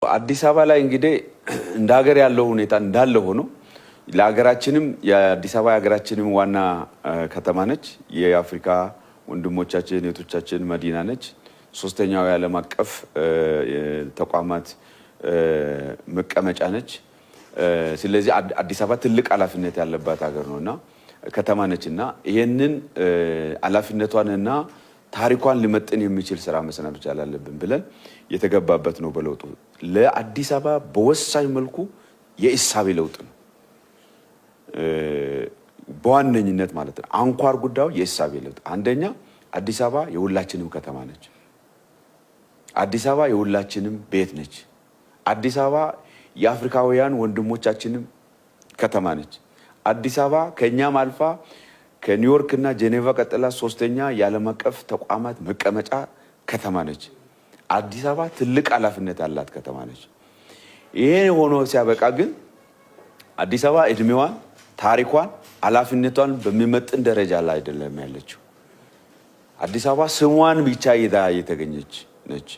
አዲስ አበባ ላይ እንግዲህ እንደ ሀገር ያለው ሁኔታ እንዳለ ሆኖ ለሀገራችንም የአዲስ አበባ የሀገራችንም ዋና ከተማ ነች። የአፍሪካ ወንድሞቻችን እህቶቻችን መዲና ነች። ሶስተኛው የዓለም አቀፍ ተቋማት መቀመጫ ነች። ስለዚህ አዲስ አበባ ትልቅ ኃላፊነት ያለባት ሀገር ነው እና ከተማ ነች እና ይህንን ኃላፊነቷንና ታሪኳን ሊመጥን የሚችል ስራ መስራት መቻል አለብን ብለን የተገባበት ነው። በለውጡ ለአዲስ አበባ በወሳኝ መልኩ የእሳቤ ለውጥ ነው በዋነኝነት ማለት ነው። አንኳር ጉዳዩ የእሳቤ ለውጥ፣ አንደኛ አዲስ አበባ የሁላችንም ከተማ ነች። አዲስ አበባ የሁላችንም ቤት ነች። አዲስ አበባ የአፍሪካውያን ወንድሞቻችንም ከተማ ነች። አዲስ አበባ ከእኛም አልፋ ከኒውዮርክ እና ጄኔቫ ቀጥላ ሶስተኛ የዓለም አቀፍ ተቋማት መቀመጫ ከተማ ነች። አዲስ አበባ ትልቅ ኃላፊነት ያላት ከተማ ነች። ይሄ ሆኖ ሲያበቃ ግን አዲስ አበባ እድሜዋን፣ ታሪኳን፣ ኃላፊነቷን በሚመጥን ደረጃ ላይ አይደለም ያለችው። አዲስ አበባ ስሟን ብቻ ይዛ የተገኘች ነች።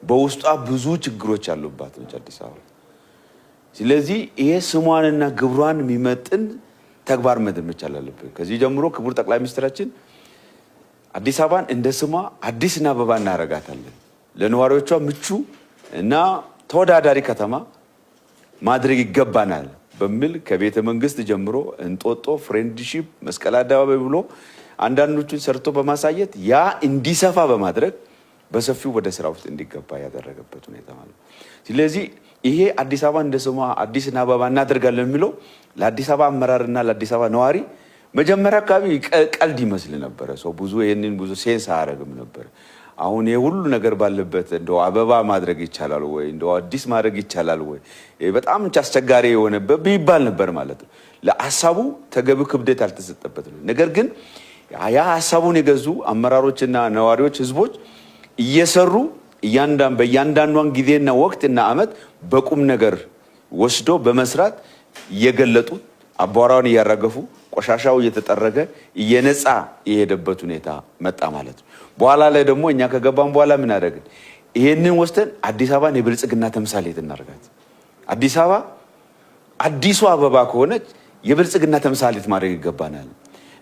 በውስጧ ብዙ ችግሮች ያሉባት ነች አዲስ አበባ። ስለዚህ ይሄ ስሟንና ግብሯን የሚመጥን ተግባር መቻል አለብን። ከዚህ ጀምሮ ክቡር ጠቅላይ ሚኒስትራችን አዲስ አበባን እንደ ስሟ አዲስና አበባ እናደርጋታለን፣ ለነዋሪዎቿ ምቹ እና ተወዳዳሪ ከተማ ማድረግ ይገባናል በሚል ከቤተ መንግስት ጀምሮ እንጦጦ፣ ፍሬንድሺፕ፣ መስቀል አደባባይ ብሎ አንዳንዶቹን ሰርቶ በማሳየት ያ እንዲሰፋ በማድረግ በሰፊው ወደ ስራ ውስጥ እንዲገባ ያደረገበት ሁኔታ ማለት ነው። ስለዚህ ይሄ አዲስ አበባ እንደ ስሟ አዲስና አበባ እናደርጋለን የሚለው ለአዲስ አበባ አመራርና ለአዲስ አበባ ነዋሪ መጀመሪያ አካባቢ ቀልድ ይመስል ነበረ። ሰው ብዙ ይህንን ብዙ sense አያደርግም ነበር። አሁን ይህ ሁሉ ነገር ባለበት እንደው አበባ ማድረግ ይቻላል ወይ፣ እንደው አዲስ ማድረግ ይቻላል ወይ፣ በጣም አስቸጋሪ የሆነበት ይባል ነበር ማለት ነው። ለሀሳቡ ተገቢ ክብደት ያልተሰጠበት ነው። ነገር ግን ያ ሀሳቡን የገዙ አመራሮችና ነዋሪዎች፣ ህዝቦች እየሰሩ በእያንዳንዷን ጊዜና ወቅትና ዓመት በቁም ነገር ወስዶ በመስራት እየገለጡ አቧራውን እያራገፉ ቆሻሻው እየተጠረገ እየነጻ የሄደበት ሁኔታ መጣ ማለት ነው። በኋላ ላይ ደግሞ እኛ ከገባን በኋላ ምን አደረግን? ይሄንን ወስደን አዲስ አበባን የብልጽግና ተምሳሌት እናደርጋት። አዲስ አበባ አዲሱ አበባ ከሆነች የብልጽግና ተምሳሌት ማድረግ ይገባናል።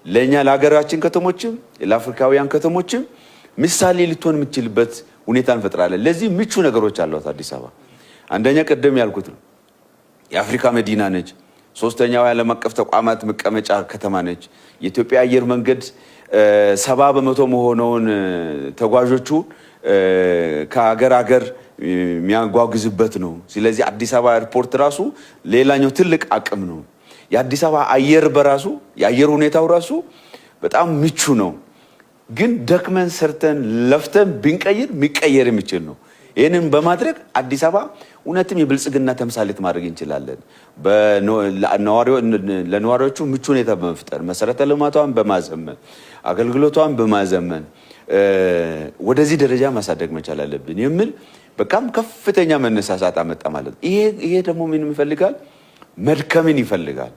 ለእኛ ለሀገራችን ከተሞችም ለአፍሪካውያን ከተሞችም ምሳሌ ልትሆን የምትችልበት ሁኔታ እንፈጥራለን። ለዚህ ምቹ ነገሮች አሏት አዲስ አበባ። አንደኛ ቅድም ያልኩት ነው፣ የአፍሪካ መዲና ነች። ሶስተኛው የዓለም አቀፍ ተቋማት መቀመጫ ከተማ ነች። የኢትዮጵያ አየር መንገድ 70% መሆነውን ተጓዦቹ ከሀገር ሀገር የሚያጓጉዝበት ነው። ስለዚህ አዲስ አበባ ኤርፖርት ራሱ ሌላኛው ትልቅ አቅም ነው። የአዲስ አበባ አየር በራሱ የአየር ሁኔታው ራሱ በጣም ምቹ ነው። ግን ደክመን ሰርተን ለፍተን ብንቀይር የሚቀየር የሚችል ነው። ይህንን በማድረግ አዲስ አበባ እውነትም የብልጽግና ተምሳሌት ማድረግ እንችላለን። ለነዋሪዎቹ ምቹ ሁኔታ በመፍጠር፣ መሰረተ ልማቷን በማዘመን፣ አገልግሎቷን በማዘመን ወደዚህ ደረጃ ማሳደግ መቻል አለብን የሚል በጣም ከፍተኛ መነሳሳት አመጣ ማለት ነው። ይሄ ደግሞ ምን ይፈልጋል? መድከምን ይፈልጋል፣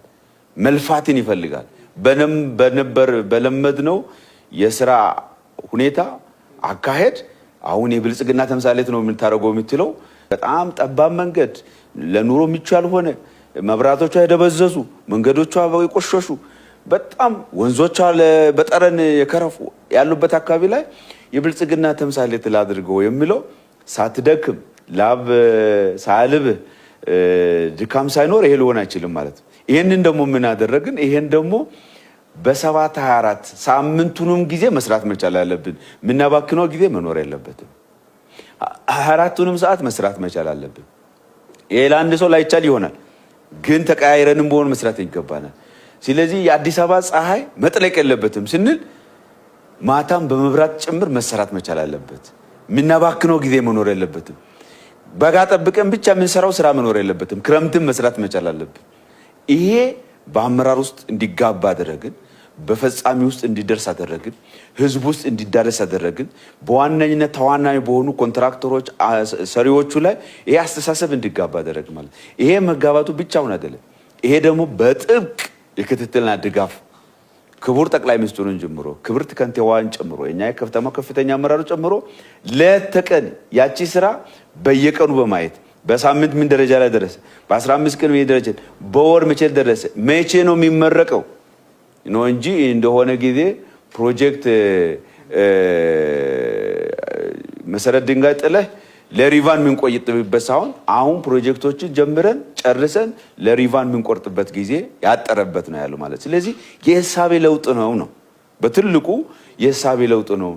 መልፋትን ይፈልጋል። በነበር በለመድነው የስራ ሁኔታ አካሄድ አሁን የብልጽግና ተምሳሌት ነው የምታደርገው የምትለው በጣም ጠባብ መንገድ፣ ለኑሮ ምቹ ያልሆነ፣ መብራቶቿ የደበዘዙ፣ መንገዶቿ የቆሸሹ፣ በጣም ወንዞቿ በጠረን የከረፉ ያሉበት አካባቢ ላይ የብልጽግና ተምሳሌት ላድርገው የሚለው ሳትደክም፣ ላብ ሳያልብህ፣ ድካም ሳይኖር ይሄ ሊሆን አይችልም ማለት ነው። ይህንን ደግሞ ምን አደረግን? ይሄን ደግሞ በ7 24 ሳምንቱንም ጊዜ መስራት መቻል አለብን። የምናባክነው ጊዜ መኖር የለበትም። 24ቱንም ሰዓት መስራት መቻል አለብን። ይሄ ለአንድ ሰው ላይቻል ይሆናል፣ ግን ተቀያይረንም በሆን መስራት ይገባናል። ስለዚህ የአዲስ አበባ ፀሐይ መጥለቅ የለበትም ስንል ማታም በመብራት ጭምር መሰራት መቻል አለበት። የምናባክነው ጊዜ መኖር የለበትም። በጋ ጠብቀን ብቻ የምንሰራው ስራ መኖር የለበትም። ክረምትም መስራት መቻል አለብን። ይሄ በአመራር ውስጥ እንዲጋባ አደረግን። በፈጻሚ ውስጥ እንዲደርስ አደረግን። ህዝብ ውስጥ እንዲዳረስ አደረግን። በዋነኝነት ተዋናኝ በሆኑ ኮንትራክተሮች፣ ሰሪዎቹ ላይ ይሄ አስተሳሰብ እንዲጋባ አደረግን ማለት። ይሄ መጋባቱ ብቻውን አይደለም። ይሄ ደግሞ በጥብቅ የክትትልና ድጋፍ ክቡር ጠቅላይ ሚኒስትሩን ጀምሮ፣ ክብርት ከንቲባዋን ጨምሮ፣ የኛ የከተማ ከፍተኛ አመራሩ ጨምሮ ሌት ተቀን ያቺ ስራ በየቀኑ በማየት በሳምንት ምን ደረጃ ላይ ደረሰ፣ በ15 ቀን ምን ደረጃ፣ በወር መቼ ደረሰ፣ መቼ ነው የሚመረቀው ነው እንጂ እንደሆነ ጊዜ ፕሮጀክት መሰረት ድንጋይ ጥለህ ለሪቫን የምንቆይጥበት ሳይሆን አሁን ፕሮጀክቶችን ጀምረን ጨርሰን ለሪቫን የምንቆርጥበት ጊዜ ያጠረበት ነው ያለው ማለት። ስለዚህ የእሳቤ ለውጥ ነው በትልቁ የእሳቤ ለውጥ ነው።